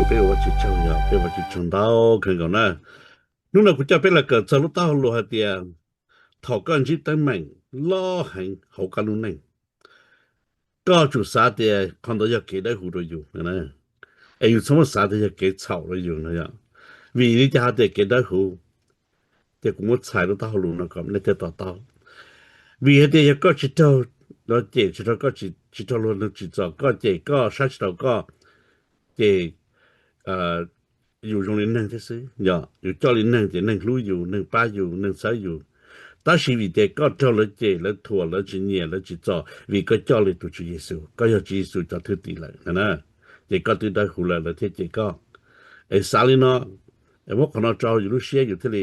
Peb ua Vajtswv tsaug, yog peb ua Vajtswv tsaug ntau kawg nkaus na. Hnub no kuv coj peb los kawm txog lub taub hau lus hais tias, thaum koj ntsib teeb meem loj heev hauv koj lub neej, koj tsum xav tias qhov ntawd yog kev dawb huv rau yus, es yus txhob muab xav tias yog kev txhaum rau yus no. Vim li cas hais tias kev dawb huv? Ces kuv muab txhais lub taub hau lus no kom nej thiaj to taub. Vim hais tias yog koj tsis raug luag cem, tsis raug koj, tsis raug luag tsim txom koj, cem koj, saib tsis taus koj, ces yus zoo li neeg thiab xwb. Yus coj li neeg ces neeg hlub yus, neeg pab yus, neeg txhawb yus. Tab sis vim tias koj raug lawv cem, lawv thuam, lawv tsis nyiam, lawv tsim txom vim koj coj li tus Tswv Yexus, koj yog Tswv Yexus cov thwj tim lawm na, ces koj twb dawb huv lawm lawv thiaj cem koj. Es xav li no, muab qhov no rau yus lub siab yus thiaj li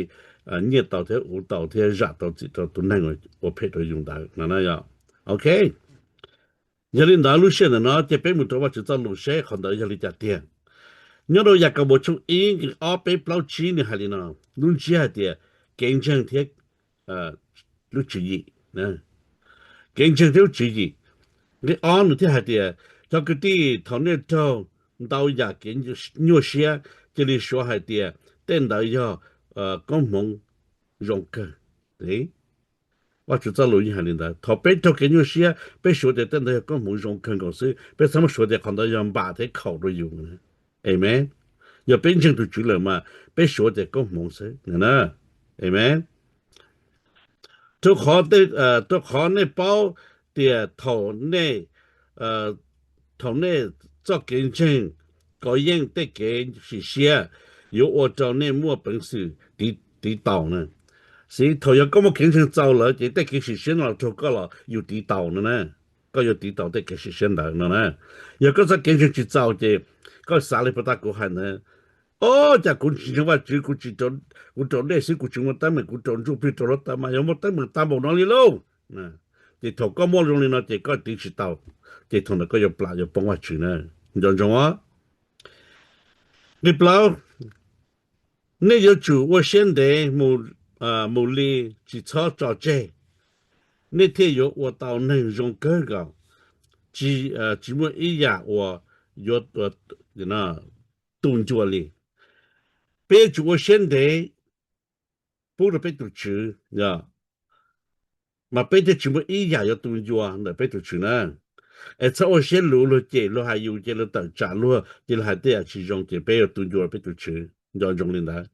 nyiaj tau thiab uv tau thiab zam tau txim rau tus neeg ua phem rau yus ntawd no. Ok, yog li ntawd lub sij hawm ntawm no ces peb mus rau Vajtswv txoj lus seb qhov ntawd yog li cas tiag. Nyob rau Yakaunpaus tshooj ib nqe ob peb plaub tsib nws hais li no, lub ntsiab hais tias kev ntseeg thiab lub tswv yim. Kev ntseeg thiab lub tswv yim. Nqe ob nws thiaj hais tias, cov kwv tij, thaum nej raug ntau yam kev nyuaj siab, cia li suav hais tias tej ntawd yog koob hmoov zoo kawg. Vajtswv txoj lus yeej hais li ntawd, thaum peb raug kev nyuaj siab peb suav tias tej ntawd yog koob hmoov zoo kawg nkaus xwb, peb txhob muab suav tias qhov ntawd yog npam thiab khaum rau yus. Amen. Yog peb ntseeg tus Tswv lawm mas peb suav tias koob hmoov xwb. Amen. Rau qhov, rau qhov nej paub tias thaum nej, thaum nej txoj kev ntseeg kov yeej tej kev sim siab yuav ua rau nej muaj peev xwm tiv taus na. Xij, thaum yog koj muaj kev ntseeg txaus lawm ces tej kev sim siab no los raug koj los yus tiv taus no na. Koj yuav tiv taus tej kev sim siab ntawd no na. Yog koj txoj kev ntseeg tsis txaus ces koj xav li puas tas kuv hais ntawd, o, cas kuv tsis ntseeg Vajtswv, kuv tsis, kuv raug dej xwb kuv tsis muaj teeb meem, kuv raug ntsuj plig raug hluav taws mas yuav muaj teeb meem tag npaum no li lauj. Ces thaum koj muaj zoo li no ces koj tiv tsis tau, ces thaum ntawd koj yuav plam yuav poob Vajtswv na. Nco ntsoov os. Nqe plaub, nej yuav tsum ua siab ntev mus li, tsis txhob tso tseg, nej thiaj yuav ua tau neeg zoo kawg nkaus, tsis muaj ib yam uas yuav tu ncua li. Peb yuav tsum ua siab ntev pub rau peb tus Tswv, mas peb thiaj tsis muaj ib yam yuav tu ncua ntawm peb tus Tswv na. Es txhob ua siab luv, luag cem luag hais yus ces luag tawm tsam luag ces luag hais tej yam tsis zoo ces peb yuav tu ncua peb tus Tswv. Nco ntsoov li ntawd.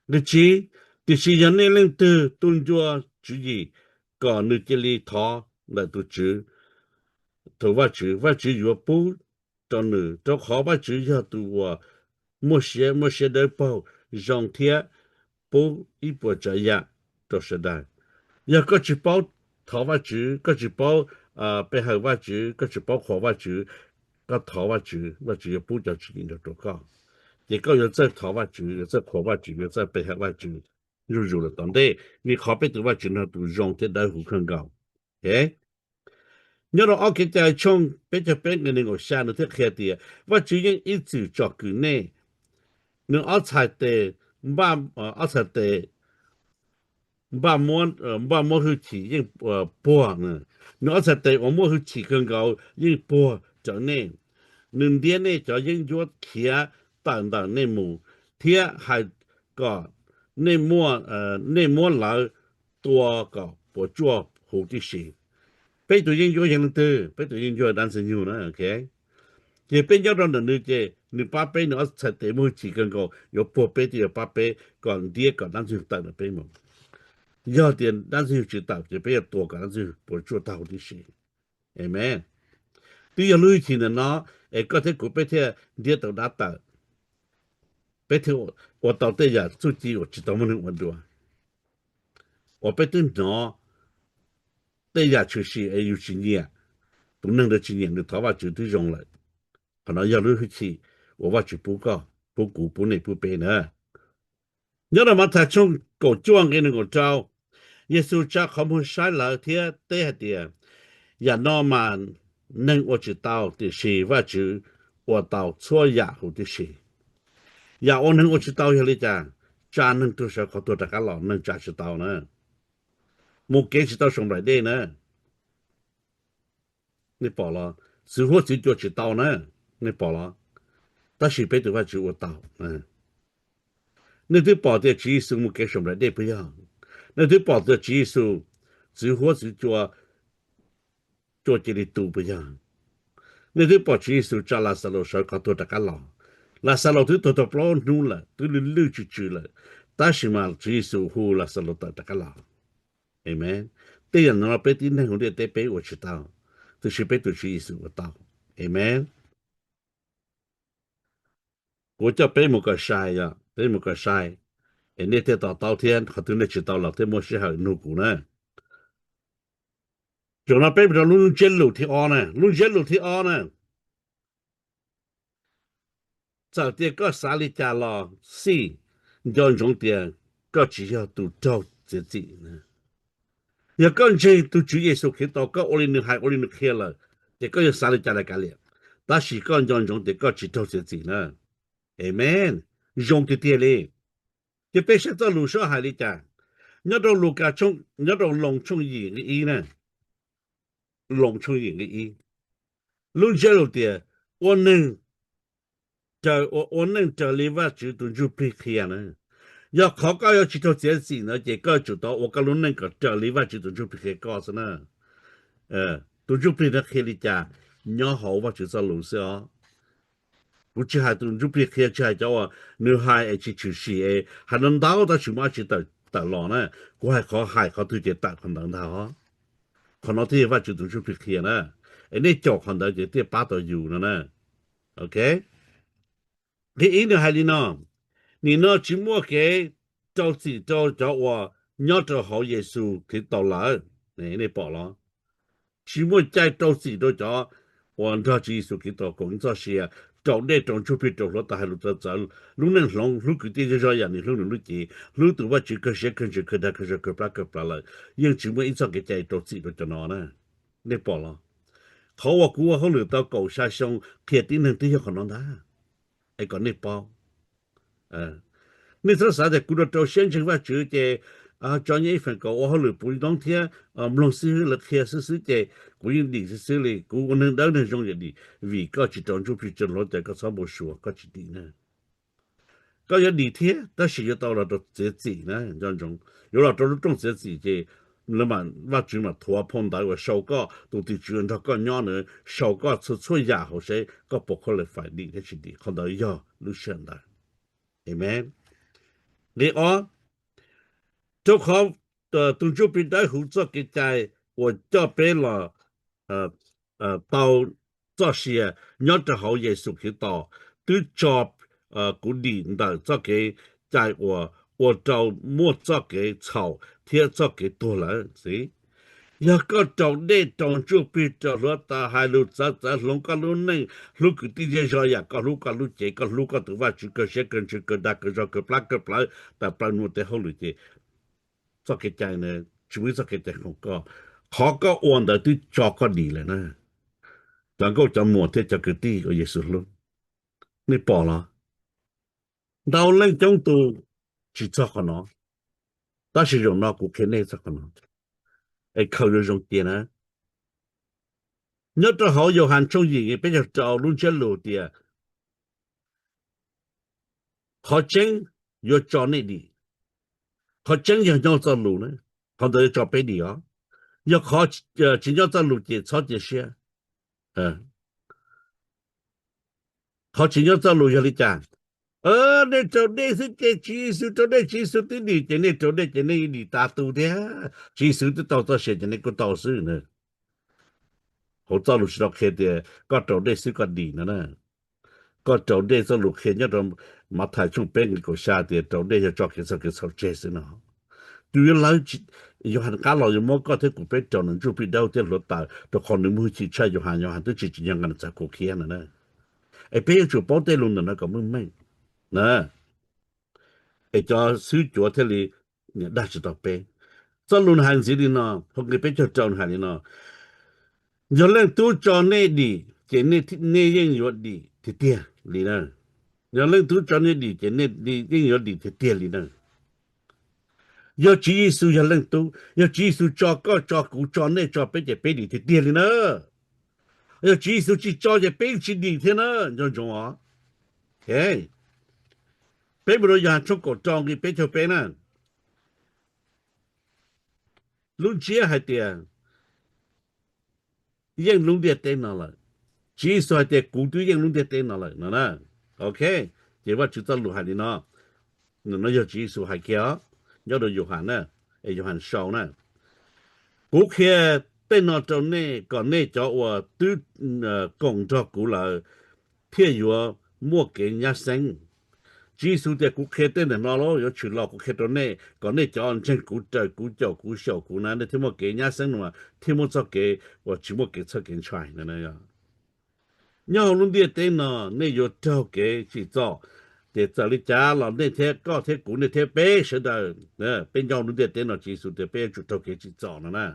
Nqe tsib, tiam sis yog nej leej twg tu ncua tswv yim kom nws cia li thov ntawm tus Tswv, tus Vajtswv, Vajtswv yuav pub rau nws, rau qhov Vajtswv yog tus uas muaj siab, muaj siab dawb paug zoo thiab pub ib puas tsav yam rau sawv daws. Yog koj tsis paub thov Vajtswv, koj tsis paub pe hawm Vajtswv, koj tsis paub qhuas Vajtswv, koj thov Vajtswv, Vajtswv yuav pub cov tswv yim nrog rau koj. Ces koj yuav txawj thov Vajtswv, yuav txawj qhuas Vajtswv, yuav txawj pe hawm Vajtswv zuj zus lawm tom ntej, vim qhov peb tus Vajtswv no tus zoo thiab dawb huv kawg nkaus. Nyob rau ob Kev cai tshooj peb caug peb nqe nees nkaum xya nws thiaj qhia tias Vajtswv yeej ib txwm tsom kwm nej. Nws ob txhais tes, ob txhais tes npaj muab hwj chim yeej puag, nws ob txhais tes uas muaj hwj chim kawg nkaus yeej puag rawv nej. Nws ntiab nej cov yeeb ncuab khiav tawm ntawm nej mus, thiab hais kom nej muab lawv tua kom puas tsuaj huv tib si. Peb tus yeeb ncuab yog leej twg? Peb tus yeeb ncuab dab Ntxwg Nyoog na. Ces peb nyob rau ntawm nws ces nws pab peb, nws ob txhais tes muaj hwj chim kawg nkaus yuav puag peb thiab yuav pab peb kom ntiab kom dab Ntxwg Nyoog tawm ntawm peb mus. Yog tias dab Ntxwg Nyoog tsis tawm ces peb yuav tua kom dab Ntxwg Nyoog puas tsuaj tag huv tib si. Amen. Twb yog lub hwj chim ntawm no es koj thiab kuv peb thiaj ntiab tau dab tawm, peb thiaj ua tau tej yam txuj ci uas tsis tau muaj neeg ua dua, uas peb twb hnov tej yam tshwm sim es yus tsis nyiam, tus neeg ntawd tsis nyiam, nws thov Vajtswv twb zoo lawm. Qhov no yog lub hwj chim uas Vajtswv pub koj, pub kuv, pub nej, pub peb na. Nyob rau Mathais tshooj kaum cuaj nqe nees nkaum rau, Yexus tsa qhov muag saib lawv thiab teb hais tias, yam no mas neeg ua tsis tau, tiam sis Vajtswv ua tau txhua yam huv tib si. Yam uas neeg ua tsis tau yog li cas? Tsa neeg tuag sawv qhov tuag rov qab los, neeg tsa tsis tau na. Mus kev tsis tau saum nplaim dej na. Nej pom los? Txwv huab txwv cua tsis tau na. Nej pom los? Tab sis peb tus Vajtswv ua tau. Nej twb pom tias Tswv Yexus mus kev saum nplaim dej puas yog? Nej twb pom tias Tswv Yexus txwv huab txwv cua, cua cia li tu puas yog? Nej twb pom Tswv Yexus tsa Laxalus sawv qhov tuag rov qab los. Laxalus twb tuag tau plaub hnub lawm, twb lwj lwj tsw tsw lawm, tab sis mas Tswv Yexus hu Laxalus tawm rov qab los. Amen. Tej yam no peb tib neeg hauv ntiaj teb peb ua tsis tau, tab sis peb tus Tswv Yexus ua tau. Amen. Kuv coj peb mus kom sai, yog peb mus kom sai, es nej thiaj to taub thiab, qhov twg nej tsis tau los thiaj muaj sij hawm nug kuv na. Zaum no peb mus rau lub ntsiab lus thib ob na, lub ntsiab lus thib ob na. Txawm tias koj xav li cas los xij, nco ntsoov tias koj tsis yog tus raug txiav txim. Yog koj ntseeg tus Tswv Yexus Khetos, koj ua li nws hais ua li nws qhia lawm, ces koj yuav xav li cas los kav liam, tab sis koj nco ntsoov tias koj tsis raug txiav txim na. Amen. Zoo tiag tiag li. Ces peb saib txoj lus sab hais li cas. Nyob rau Lukas, nyob rau Loos tshooj yim nqe ib na. Loos tshooj yim nqe ib, lub ntsiab lus tias ua neeg raws, ua neej raws li Vajtswv tus Ntsuj Plig qhia na. Yog qhov koj yuav tsis raug txiav txim ntawd ces koj yuav tsum tau ua koj lub neej kom raws li Vajtswv tus Ntsuj Plig qhia koj xwb na. Tus Ntsuj Plig no qhia li cas, nyob hauv Vajtswv txoj lus xwb os. Kuv tsis hais tus Ntsuj Plig qhia, tsis hais cov uas nws hais es tsis tshwm sim es hais no ntau tab sis muaj dab tsi tawm los na. Kuv hais qhov hais qhov twg ces tawm qhov ntawd ntag os. Qhov no thiaj yog Vajtswv tus Ntsuj Plig qhia na. Es nej caum qhov ntawd ces thiaj pab tau yus no na. Ok. Nqe ib nws hais li no, nim no tsis muaj kev rau txim rau cov uas nyob rau hauv Yexus Khetos lawm. Nej pom los? Tsis muaj cai rau txim rau cov uas nrog Tswv Yexus Khetos koom ib txoj sia, rau dej rau Ntsuj Plig rau hluav taws hais lus txawv txawv, lub neej hloov, hlub kwv tij zej zog yam nws hlub nws lub cev, hlub tus Vaj Tswv kawg siab kawg ntsws kawg dag kawg zog kawg plab kawg plawv lawm, yeej tsis muaj ib txoj kev cai rau txim rau cov no na. Nej pom los? Qhov uas kuv ua hauj lwm tau kaum xya xyoo qhia tib neeg twb yog qhov no ntag, es kom nej paub. Nej txhob xav tias kuv rau rau siab ntseeg Vajtswv ces tso nyiaj ib feem kaum ua hauj lwm puv ntoob thiab mloog xib hwb lawv qhia xwb xwb ces kuv yeej dim xwb xwb li. Kuv ua neeg dawb neeg zoo yeej dim, vim koj tsis rau Ntsuj Plig tso hluav taws koj txhob npau suav koj tsis dim na. Koj yuav dim thiab tab sis yuav tau los rau txiav txim na, nco ntsoov. Yuav los rau lub rooj txiav txim ces lawv mam, Vajtswv mam thuav phau ntawv uas sau koj tus tim tswv nrog koj nyob na, sau koj txhua txhua yam hauv seb koj puas qualify dim thiab tsis dim. Qhov ntawd yog lub sij hawm ntawd. Amen. Nqe ob, rau qhov tus Ntsuj Plig Dawb Huv txoj kev cai uas coj peb los tau txoj sia nyob rau hauv Yexus Khetos twb tso kuv dim ntawm txoj kev cai uas ua rau muaj txoj kev txhaum thiab txoj kev tuag lawm xwb. Yog koj rau dej rau Ntsuj Plig rau hluav taws hais lus txawv txawv hloov koj lub neej, hlub kwv tij zej zog yam koj hlub koj lub cev, koj hlub koj tus Vaj Tswv kawg siab kawg ntsws kawg dag kawg zog kawg plab kawg plawv, tawm plaws mus tej hauj lwm ces txoj kev cai na, tsis muaj ib txoj kev cai khoom koj. Qhov koj ua ntawd twb tso koj dim lawm na, cov nkauj cov muam thiab cov kwv tij uas Yexus hlub. Nej pom los? Ntau leej coob tus tsis txog qhov no, tab sis zaum no kuv qhia nej txog qhov no, es khaws zoo zoo cia na. Nyob rau hauv Yauhas tshooj yim nqe peb caug rau lub ntsiab lus tias qhov tseeb yuav tso nej dim. Qhov tseeb yog nyob txoj lus na, qhov ntawd yuav tso peb dim os. Yog qhov tsis nyob txoj lus ces txhob cia siab. Qhov tsis nyob txoj lus yog li cas? Nej raus dej xwb ces Tswv Yexus, raus dej Tswv Yexus twb dim ces nej raus dej ces nej dim tas tu thiab. Tswv Yexus twb tau txoj sia ces nej kuj tau xwb na. Hauv txoj lus tsis tau qhia tias koj raus dej xwb koj dim no na. Koj raus dej txoj lus qhia nyob rau Mathais tshooj peb nqe kaum xya tias raus dej yog tso kev txhaum kev txhaum tseg xwb no. Tus yuav lawv Yauhas qab los yuav muab koj thiab kuv peb raus ntawm Ntsuj Plig Dawb thiab hluav taws, rau qhov nws muaj hwj chim tshaj Yauhas, Yauhas twb tsis tsim nyog nqa nws txav khuv khiab no na. Es peb yuav tsum paub tej lus ntawm no kom meej meej na, es cov xwb cuav thiaj li niam dag tsis tau peb. Txoj lus nws hais ntxiv li no, hauv nqe peb caug rau nws hais li no, yog Leej Tub tso nej dim ces nej yeej yuav dim tiag tiag li na. Yog Leej Tub tso nej dim ces nej yeej yuav dim tiag tiag li na. Yog Tswv Yexus yog Leej Tub, yog Tswv Yexus tso koj tso kuv tso nej tso peb ces peb dim tiag tiag li na. Yog Tswv Yexus tsis tso ces peb tsis dim thiab na, nco ntsoov os. Peb mus rau Yauhas tshooj kaum rau nqe peb caug peb na. Lub ntsiab hais tias yeej lub ntiaj teb no lawm. Tswv Yexus hais tias kuv twb yeej lub ntiaj teb no lawm no na. Ok, ces Vajtswv txoj lus hais li no. No yog Tswv Yexus hais kiag os, nyob rau Yauhas na, es Yauhas sau na. Kuv qhia tej no rau nej kom nej cov uas twb koom nrog kuv lawm thiaj yuav muaj kev nyab xeeb. Tswv Yexus tias kuv qhia tej ntawm no los yuav tshwm los kuv qhia rau nej kom nej cov ntseeg kuv raws kuv caum kuv xyaum kuv na nej thiaj muaj kev nyab xeeb no thiaj muaj txoj kev uas tsis muaj kev txhawj kev ntshai. Nyob hauv lub ntiaj teb no nej yuav raug kev tsim txom, ces txawm li cas los nej thiab koj thiab kuv nej thiab peb sawv daws, peb nyob hauv lub ntiaj teb no Tswv Yexus tias peb yuav tsum raug kev tsim txom no na.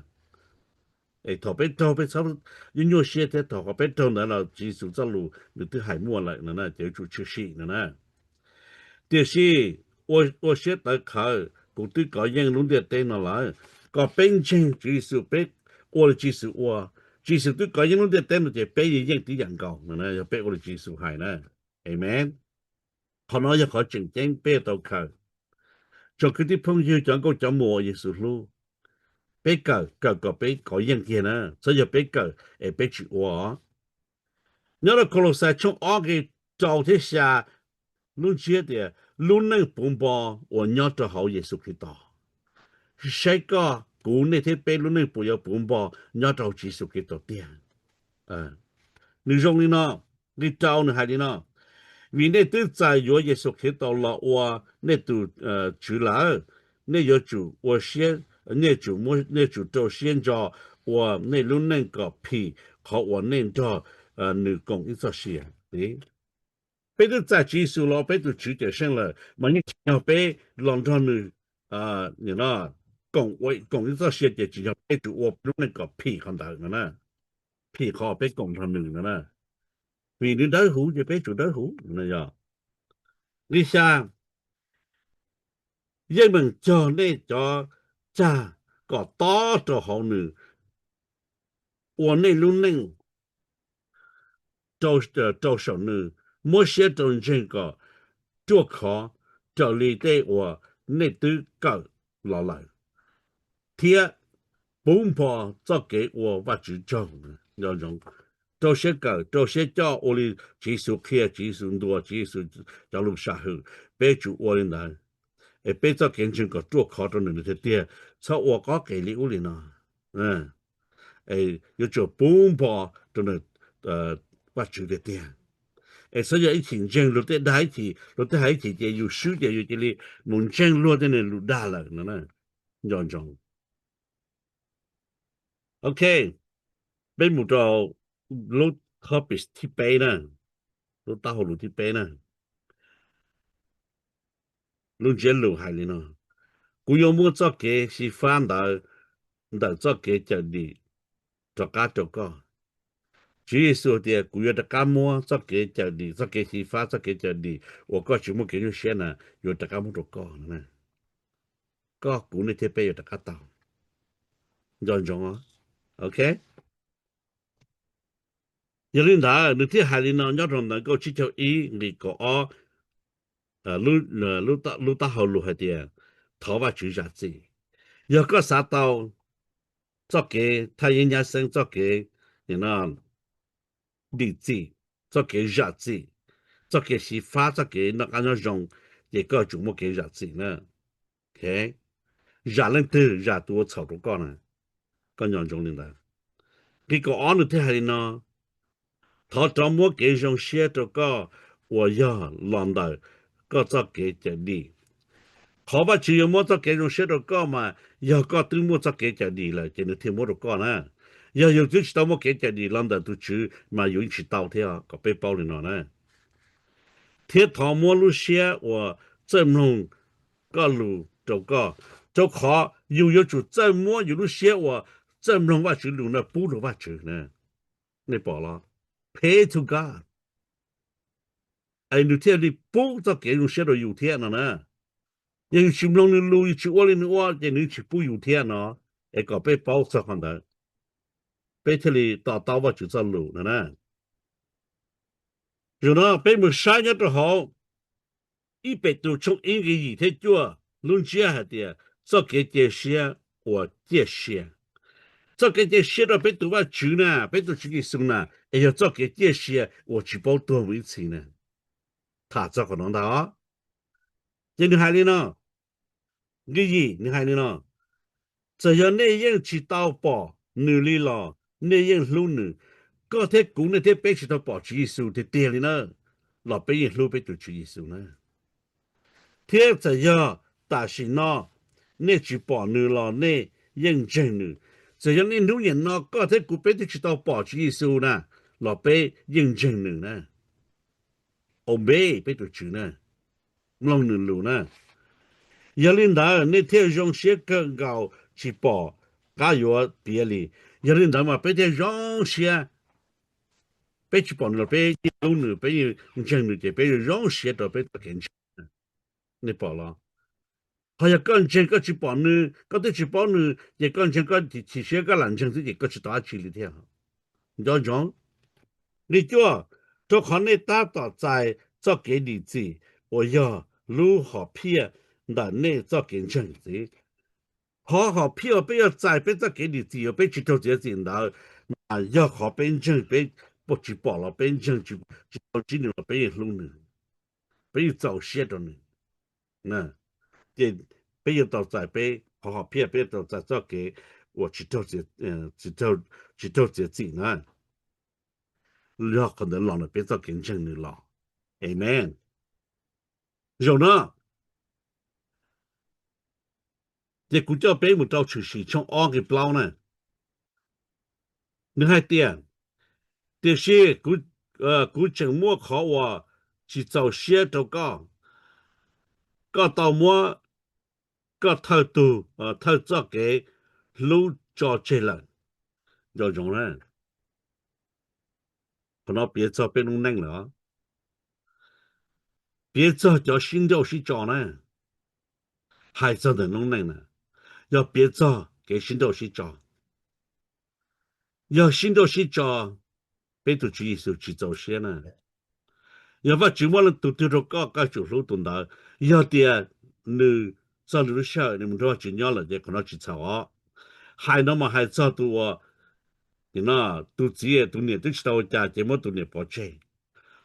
Es thaum peb raug peb txhob nyuaj nyuaj siab thiab, thaum qhov peb raug ntawd los Tswv Yexus txoj lus nws twb hais muaj lawm no na, ces yuav tsum tshwm sim no na. Tiam sis ua siab tawv qhawv, kuv twb kov yeej lub ntiaj teb no lawm. Kom peb ntseeg Tswv Yexus, peb ua li Tswv Yexus ua. Tswv Yexus twb kov yeej lub ntiaj teb no ces peb yeej yeej tib yam nkaus no na, yog peb ua li Tswv Yexus hais na. Amen. Qhov no yog qhov tseem ceeb peb tau khaws. Tsoom kwv tij phooj ywg cov nkauj cov muam uas Yexus hlub, peb kawm, kawm kom peb kov yeej kiag na, txhob yog peb kawm es peb tsis ua. Nyob rau Kaulauxais tshooj ob nqe rau thiab xya, lub ntsiab tias lub neej puv npo uas nyob rau hauv Yexus Khetos. Saib koj kuv nej thiab peb lub neej puas yuav puv npo nyob rau hauv Tswv Yexus Khetos tiag. Nws zoo li no, nqe rau nws hais li no: Vim nej twb txais yuav Yexus Khetos los ua nej tus Tswv lawm, nej yuav tsum ua siab, nej yuav tsum rau siab ntso ua nej lub neej kom phim qhov uas nej nrog nws koom ib txoj sia. Peb twb txais Tswv Yexus los ua peb tus Tswv Cawm Seej lawm mas yeej tsis yog peb los nrog nws koom ib txoj sia ces tsis yog peb tsum ua peb lub neej kom phim qhov ntawd no na, phim qhov peb koom nrog nws no na. Vim nws dawb huv ces peb tsum dawb huv no. Nqe xya: Yeej meem cog nej cov cag kom tob rau hauv nws, ua nej lub neej rau saum nws, muab siab rau ntseeg kom ruaj khov raws li tej uas nej twb kawm los lawm, thiab puv npo txoj kev ua Vajtswv tsaug. Nco ntsoov, rau siab kawm, rau siab coj ua li Tswv Yexus qhia, Tswv Yexus ntuas, Tswv Yexus cov lus sam hwm, peb tsum ua li ntawd. Es peb txoj kev ntseeg kom ruaj khov rau nws tiag tiag, txhob ua qob qes li ub li no. Yuav tsum puv npo rau nws, Vajtswv tiag tiag. Es txhob yog ib chim ntseeg luag tej dag ib chim, luag tej hais ib chim ces yus swb ces yus cia li mus ntseeg luag tej lus dag lawm no. Nco ntsoov. Ok, peb mus rau lub topic thib peb na, lub taub hau lus thib peb na. Lub ntsiab lus hais li no: Kuv yuav muab txoj kev xyiv fab ntawd ntawm txoj kev cawm dim rov qab rau koj. Tswv Yexus tias kuv yuav rov qab muab txoj kev cawm dim, txoj kev xyiv fab, txoj kev cawm dim uas koj tsis muaj kev nyuaj siab na, yuav rov qab muab rau koj no. Koj kuv nej thiab peb yuav rov qab tau. Nco ntsoov, ok. Yog li ntawd nws thiaj hais li no nyob rau ntawm Nkauj tsib caug ib nqe kaum ob, lub taub hau lus hais tias thov Vajtswv zam txim. Yog koj xav tau txoj kev thaj yeeb nyab xeeb, txoj kev dim txim, txoj kev zam txim, txoj kev xyiv fab, txoj kev noj qab nyob zoo, ces koj tsum muaj kev zam txim na. Zam leej twg? Zam tus ua txhaum rau koj na. Koj nco ntsoov li ntawd. Nqe kaum ob nws thiaj hais li no: Thov rov muab kev zoo siab rau koj uas yog los ntawm koj txoj kev cawm dim. Qhov Vajtswv yuav muab txoj kev zoo siab rau koj mas yog koj twb muaj txoj kev cawm dim lawm ces nws thiaj muab rau koj na. Yog yus twb tsis tau muaj kev cawm dim los ntawm tus Tswv mas yus yeej tsis tau thiab, kom peb paub li no na. Thiab thov muab lub siab uas txawj mloog koj lus rau koj, rau qhov yus yuav tsum txawj muab yus lub siab uas txawj mloog Vajtswv lus no pub rau Vajtswv na. Nej pom los? Pay to God. Es nws thiaj li pub txoj kev zoo siab rau yus thiab no na. Yog yus tsis mloog nws lus, yus tsis ua li nws ua ces nws tsis pub yus thiab no. Es kom peb paub txog qhov ntawd, peb thiaj li to taub Vajtswv txoj lus no na. Zaum no peb mus saib nyob rau hauv ib Petus tshooj ib nqe yim thiab cuaj lub ntsiab hais tias txoj kev cia siab ua ciaj sia. Txoj kev cia siab rau peb tus Vajtswv na, peb tus Tswv Yexus na, es yog txoj kev ciaj sia uas tsis paub tuag mus ib txhis na. Tham txog qhov no ntag os. Ces nws hais li no, nqe yim nws hais li no, txawm yog nej yeej tsis tau pom nws li los nej yeej hlub nws. Koj thiab kuv, nej thiab peb tsis tau pom Tswv Yexus tiag tiag li na, los peb yeej hlub peb tus Tswv Yexus na. Thiab txawm yog tam sim no nej tsis pom nws los nej yeej ntseeg nws. Txawm yog niaj hnub niam no koj thiab kuv peb twb tsis tau pom Tswv Yexus na, los peb yeej ntseeg nws na. Obey peb tus Tswv na, mloog nws lus na. Yog li ntawd nej thiaj zoo siab kawg nkaus tsis pom qab yuav tiav li. Yog li ntawd mas peb thiaj zoo siab, peb tsis pom nws los peb yeej hlub nws, peb yeej ntseeg nws ces peb zoo siab rau peb txoj kev ntseeg. Nej pom los? Ho yog koj ntseeg koj tsis pom nws, koj twb tsis paub nws ces koj ntseeg koj chim siab koj lam ntseeg xwb ces koj tsis tau dab tsi li thiab. Nco ntsoov, nqe cuaj, rau qhov nej tab tom txais txoj kev dim txim uas yog lub hom phiaj ntawm nej txoj kev ntseeg xwb. Qhov hom phiaj uas peb yuav txais peb txoj kev dim txim uas peb tsis raug txiav txim ntawd mas yog qhov peb ntseeg, peb tsis pom los peb ntseeg, tsis tau ntsib nws los peb yeej hlub nws, peb yeej txaus siab rau nws. Ces peb yuav tau txais peb qhov hom phiaj, peb yuav tau txais txoj kev uas tsis raug txiav txim na. Yog qhov ntawd los ntawm peb txoj kev ntseeg nws los. Amen. Zaum no ces kuv coj peb mus rau Tshwm Sim tshooj ob nqe plaub na. Nws hais tias, tiam sis kuv tseem muab qhov uas tsis txaus siab rau koj, koj tau muab koj thawj tug, thawj txoj kev hlub tso tseg lawm. Nco ntsoov na, qhov no piav txog peb noob neej lawm os. Piav txog cov sib nrauj sib tso na. Hais txog ntawm noob neej na, yog piav txog kev sib nrauj sib tso. Yog sib nrauj sib tso, peb tus Tswv Yexus tsis txaus siab na. Yog Vajtswv muab leej twg twg rau koj, koj tsum hlub tus ntawd. Yog tias nws txog nws lub sij hawm nws mus nrog Vajtswv nyob lawm ces qhov no tsis txhaum os. Hais no mas hais txog tus uas, tus txiv tus niam twb tsis tau ua cas ces muab tus niam pov tseg,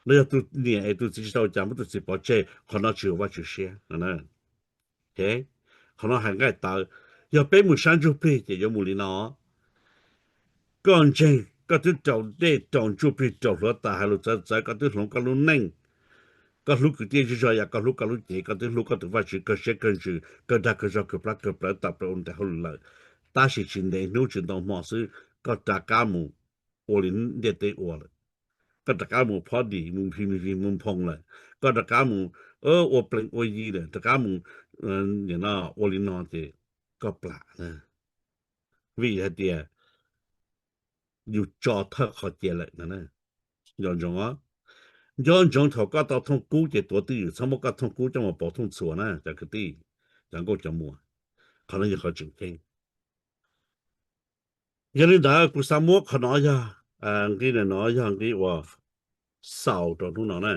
los yog tus niam es tus txiv tsis tau ua cas muab tus txiv pov tseg, qhov no tsis ua Vajtswv siab. Qhov no hais nqaij tawv, yog peb mus sab ntsuj plig ces yuav mus li no. Koj ntseeg, koj twb raus dej raus ntsuj plig raus hluav taws hais lus txawv txawv, koj twb hloov koj lub neej, koj hlub kwv tij zej zog yam koj hlub koj lub cev, koj twb hlub koj tus Vajtswv kawg siab kawg ntsws kawg dag kawg zog kawg plab kawg plawv tawm plaws ua ntej hauj lwm lawm. Tab sis tsis ntev hnub tsis ntau hmo xwb koj rov qab mus ua li ntiaj teb ua lawm. Koj rov qab mus phob dim mus nphis mus nphoo lawm, koj rov qab mus ua plees ua yi lawm, rov qab mus ua li no ces koj plam na. Vim hais tias yus tso thawj qhov cia lawm no. Nco ntsoov, nco ntsoov thaum koj tau thooj kub ces tuav twj ywm txhob muab koj thooj kub coj mus pauv thooj txhuas na cov kwv tij, cov nkauj cov muam. Qhov no yog qhov tseem ceeb. Yog li ntawd kuv xav muab qhov no yog, nqi no yog nqi uas xaus rau hnub no na.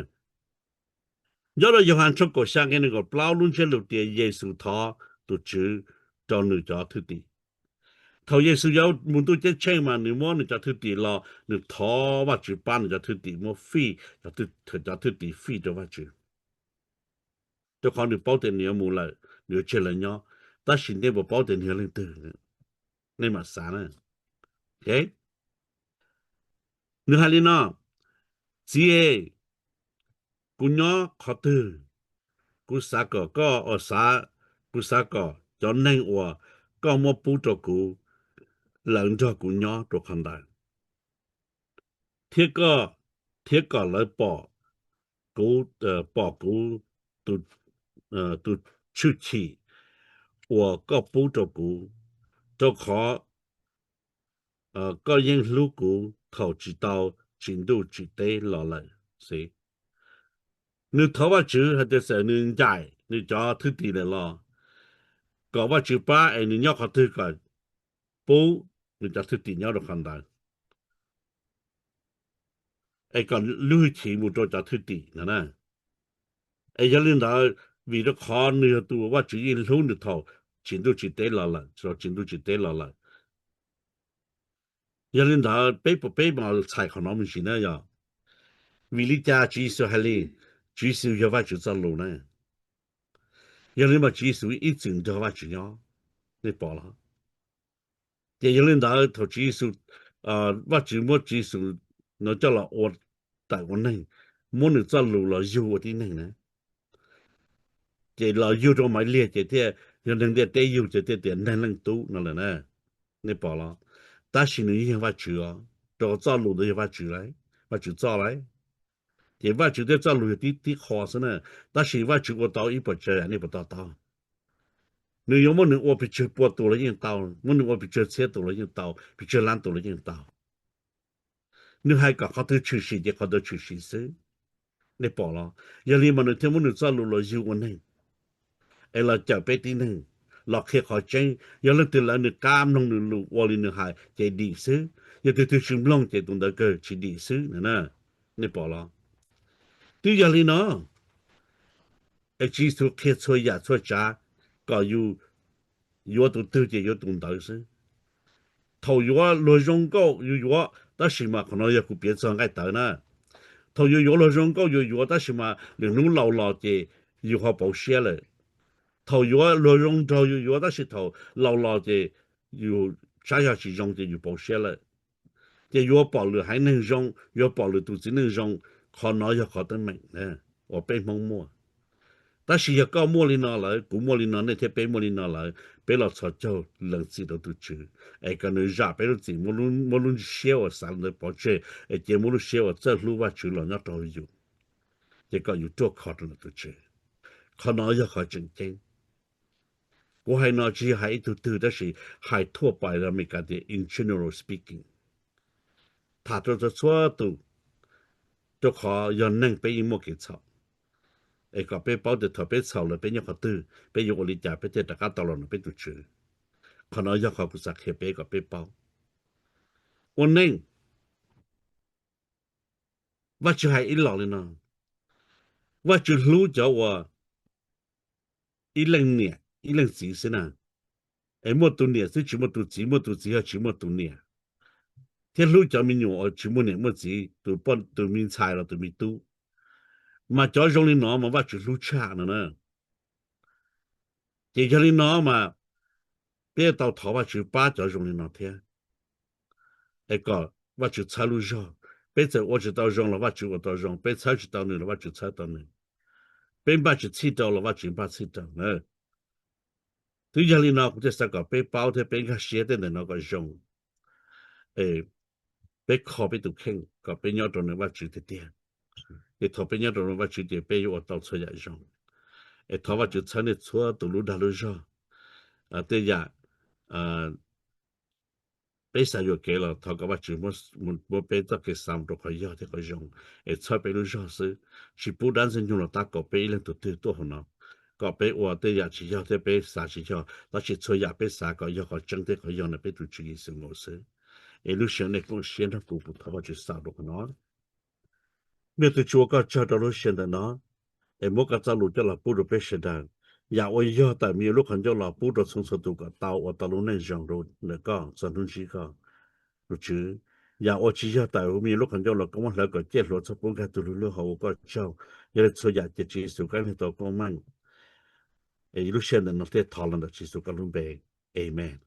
Nyob rau Yauhas tshooj kaum xya nqe nees nkaum plaub lub ntsiab lus tias Yexus thov tus Tswv rau nws cov thwj tim. Thaum Yexus yuav mus ntuj ceeb tsheej mas nws muab nws cov thwj tim los nws thov Vajtswv pab nws cov thwj tim muab fij, cov thwj tim fij rau Vajtswv. Rau qhov nws paub tias nws yuav mus lawm, nws yuav tseg lawv nyob, tab sis nej puas paub tias nws yog leej twg? Nej mam xav na. Nws hais li no, Txiv, kuv nyob qhov twg, kuv xav kom koj, kuv xav kom cov neeg uas koj muab pub rau kuv, lawv nrog kuv nyob rau qhov ntawd, thiab koj, thiab kom lawv pom kuv, pom kuv tus tshwj chim uas koj pub rau kuv, rau qhov koj yeej hlub kuv thaum tsis tau tsim ntuj tsim teb los lawm xwb. Nws thov Vajtswv hais tias txawm nws ncaim nws cov thwj tim lawm los kom Vajtswv pab es nws nyob qhov twg kom pub nws cov thwj tim nyob rau qhov ntawd. es kom lub hwj chim mus rau cov thwj tim no na. Es yog li ntawd, vim rau qhov nws yog tus Vajtswv yeej hlub nws thaum tsim ntuj tsim teb los lawm, thaum tsim ntuj tsim teb los lawm. Yog li ntawd peb, peb mam txhais qhov no me ntsis na yog vim li cas Tswv Yexus hais li, Tswv Yexus yog Vajtswv txoj lus na. Yog li mas Tswv Yexus ib txwm nrog Vajtswv nyob, nej pom los? Ces yog li ntawd thaum Tswv Yexus, Vajtswv muab Tswv Yexus no coj los ua tawm ua neeg, muab nws txoj lus los yug ua tib neeg na, ces los yug rau Maiv Liag ces thiaj yog neeg ntiaj teb yug ces thiaj tias Neeg Leej Tub no lawm na. Nej pom los? Tab sis nws yeej yog Vajtswv os, rau qhov txoj lus ntawd yog Vajtswv, Vajtswv txoj lauj. Ces Vajtswv thiab txoj lus yog tib, tib qho xwb na. Tab sis Vajtswv ua tau ib puas tsawg yam nej puas to taub? Nws yuav muab nws ua pes tsawg pua tus los yeej tau, muab nws ua pes tsawg txhiab tus los yeej tau, pes tsawg lab tus los yeej tau. Nws hais kom qhov twg tshwm sim ces qhov ntawd tshwm sim xwb. Nej pom los? Yog li mas nws thiaj muab nws txoj lus los yug ua neeg, es los cawm peb tib neeg, los qhia qhov tseeb. Yog leej twg lawv nws qab mloog nws lus ua li nws hais ces dim xwb, yog tus twg tsis mloog ces tus ntawd kawg tsis dim xwb na. Nej pom los? Twb yog li no, es Tswv Yexus qhia txhua yam txhua tsav kom yus yuav tus twg ces yuav tus ntawd xwb. Thaum yuav luag zoo nkauj yus yuav, tab sis mas qhov no yog kuv piav txog nqaij tawv na. Thaum yus yuav luag zoo nkauj yus yuav, tab sis mas lwm hnub laus los ces yus ho pauv siab lawm. Thaum yuav luag zoo nraug yus yuav, tab sis thaum laus los ces yus saib yog tsis zoo ces yus pauv siab lawm. Ces yuav pom lwm haiv neeg zoo, yuav pom lwm tus txiv neej zoo, qhov no yog qhov teeb meem uas peb Hmoob muaj. Tab sis yog koj muaj li no lawm, kuv muaj li no, nej thiab peb muaj li no lawm, peb los txhos caug lees txim rau tus Tswv, es kom nws zam peb lub txim, muab lub siab uas xav li ntawd pov tseg, es cia muab lub siab uas txawj hlub Vajtswv los nyob rau yus, ces kom yus ruaj khov rau ntawm tus Tswv. Qhov no yog qhov tseem ceeb. Kuv hais no tsis yog hais ib tug twg, tab sis hais thuaj pais rau Amelikas tias in general speaking, tham rau txhua tus, rau qhov yog neeg peb yeej muaj kev txhaum. Es kom peb paub tias thaum peb txhaum lawm peb nyob qhov twg, peb yuav ua li cas peb thiaj rov qab tau los ntawm peb tus Tswv. Qhov no yog qhov kuv xav qhia peb kom peb paub. Ua neej, Vajtswv hais ib los li no, Vajtswv hlub cov uas ib leej niam ib leej txiv xwb na. Es muaj tus niam xwb tsis muaj tus txiv, muaj tus txiv ho tsis muaj tus niam, thiab hlub cov me nyuam uas tsis muaj niam muaj txiv, tus poj, tus me ntxhais los tus me tub. Mas cov zoo li no mas Vajtswv hlub tshaj no na. Ces yog li no mas peb tau thov Vajtswv pab cov zoo li no thiab, es kom Vajtswv txhawb lub zog. Peb txawm ua tsis tau zoo los Vajtswv ua tau zoo, peb txhawb tsis tau nws los Vajtswv txhawb tau nws, peb npaj tsis txhij rau los Vajtswv npaj txhij rau na. Twb yog li no kuv thiaj xav kom peb paub thiab peb nkag siab tej ntawm no kom zoo. Es peb kho peb tus kheej kom peb nyob rau ntawm Vajtswv tiag tiag. Ces thaum peb nyob rau ntawm Vajtswv ces peb yuav ua tau txhua yam zoo. Es thov Vajtswv txhawb nej txhua tus lub dag lub zog. Tej yam peb xav yuam kev los thov kom Vajtswv muab peb txoj kev xav mus rau qhov yog thiab qhov zoo, es txhawb peb lub zog xwb. Tsis pub dab ntxwg nyoog los tab kaum peb ib leeg tus twg tuaj hauv no, kom peb ua tej yam tsis yog thiab peb xav tsis yog, tab sis txhua yam peb xav kom yog qhov tseeb thiab qhov yog ntawm peb tus Tswv Yexus nkaus xwb. Es lub sij hawm nej koom siab nrog kuv, kuv thov Vajtswv xaus rau qhov no. Me tub Tswv, ua koj tsaug rau lub sij hawm ntawm no, es muab koj txoj lus coj los pub rau peb sawv daws. Yam uas yog tawm me nyuam lub qhov ncauj los pub rau txhua txhua tus kom tau ua tau lub neej zoo rau ntawm koj txog hnub ntsib koj. Tus Tswv, yam uas tsis yog tawm me nyuam lub qhov ncauj los koj muab hlawv kom ciaj hluas txhob pub nkag tug hlub hlub hauv, ua koj tsaug. Yog li txhua yam ces Tswv Yexus koj leej tau koob meej. Es lub sij hawm ntawm no thiaj thov los ntawm Tswv Yexus koj lub npe. Amen.